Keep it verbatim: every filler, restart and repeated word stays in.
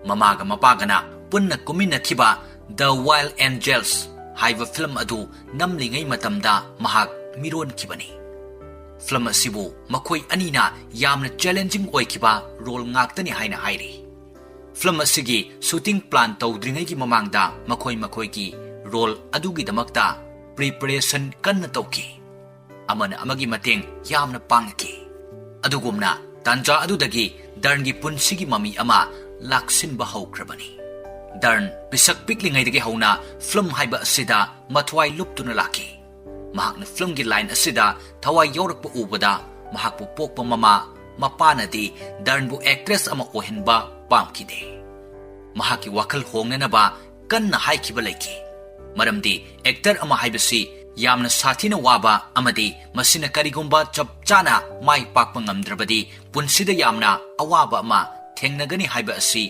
ꯃꯃꯥꯒ ꯃꯄꯥꯒꯅ ꯄꯨꯟꯅ ꯀꯨꯝꯃꯤꯟꯅꯈꯤꯕ The Wild Angels ꯍꯥꯏꯕ ꯐꯤꯂꯝ ꯑꯗꯨ ꯅꯝꯂꯤꯉꯩ ꯃꯇꯝꯗ ꯃꯍꯥꯛ ꯃꯤꯔꯣꯟꯈꯤꯕꯅꯤ꯫ ꯐꯤꯂꯝ ꯑꯁꯤꯕꯨ ꯃꯈꯣꯏ ꯑꯅꯤꯅ ꯌꯥꯝꯅ ꯆꯦꯂꯦꯟꯖꯤꯡ ꯑꯣꯏꯈꯤꯕ ꯔꯣꯜ ꯉꯥꯛꯇꯅꯤ ꯍꯥꯏꯅ ꯍꯥꯏꯔꯤ꯫ ꯐꯤꯂꯝ ꯑꯁꯤꯒꯤ ꯁꯨꯇꯤꯡ ꯄ꯭ꯂꯥꯟ ꯇꯧꯗ꯭ꯔꯤꯉꯩꯒꯤ ꯃꯃꯥꯡꯗ ꯃꯈꯣꯏ ꯃꯈꯣꯏꯒꯤ ꯔꯣꯜ ꯑꯗꯨꯒꯤꯗꯃꯛꯇ ꯄ꯭ꯔꯤꯄꯦꯔꯦꯁꯟ ꯀꯟꯅ ꯇꯧꯈꯤ꯫ ꯑꯃꯅ ꯑꯃꯒꯤ ꯃꯇꯦꯡ ꯌꯥꯝꯅ ꯄꯥꯡꯅꯈꯤ꯫ ꯑꯗꯨꯒꯨꯝꯅ ꯇꯥꯟꯖꯥ ꯑꯗꯨꯗꯒꯤ ꯗꯔꯟꯒꯤ ꯄꯨꯟꯁꯤꯒꯤ ꯃꯃꯤ ꯑꯃ ꯂꯥꯛꯁꯤꯟꯕ ꯍꯧꯈ꯭ꯔꯕꯅꯤ꯫ ꯗꯔꯟ ꯄꯤꯁꯛ ꯄꯤꯛꯂꯤꯉꯩꯗꯒꯤ ꯍꯧꯅ ꯐꯤꯂꯝ ꯍꯥꯏꯕ ꯑꯁꯤꯗ ꯃꯊ꯭ꯋꯥꯏ ꯂꯨꯞꯇꯨꯅ ꯂꯥꯛꯈꯤ꯫ ꯃꯍꯥꯛꯅ ꯐꯤꯂꯝꯒꯤ ꯂꯥꯏꯟ ꯑꯁꯤꯗ ꯊꯋꯥꯏ ꯌꯥꯎꯔꯛꯄ ꯎꯕꯗ ꯃꯍꯥꯛꯄꯨ ꯄꯣꯛꯄ ꯃꯃꯥ ꯃꯄꯥꯅꯗꯤ ꯗꯔꯟꯕꯨ ꯑꯦꯛꯇ꯭ꯔꯦꯁ ꯑꯃ ꯑꯣꯏꯍꯟꯕ ꯄꯥꯝꯈꯤꯗꯦ꯫ ꯃꯍꯥꯛꯀꯤ ꯋꯥꯈꯜ ꯍꯣꯡꯅꯅꯕ ꯀꯟꯅ ꯍꯥꯏꯈꯤꯕ ꯂꯩꯈꯤ꯫ ꯃꯔꯝꯗꯤ ꯑꯦꯛꯇꯔ ꯑꯃ ꯍꯥꯏꯕꯁꯤ ꯌꯥꯝꯅ ꯁꯥꯊꯤꯅ ꯋꯥꯕ ꯑꯃꯗꯤ ꯃꯁꯤꯅ ꯀꯔꯤꯒꯨꯝꯕ ꯆꯞ ꯆꯥꯅ ꯃꯥꯏ ꯄꯥꯛꯄ ꯉꯝꯗ꯭ꯔꯕꯗꯤ ꯄꯨꯟꯁꯤꯗ ꯌꯥꯝꯅ ꯑꯋꯥꯕ ꯑꯃ ꯊꯦꯡꯅꯒꯅꯤ ꯍꯥꯏꯕ ꯑꯁꯤ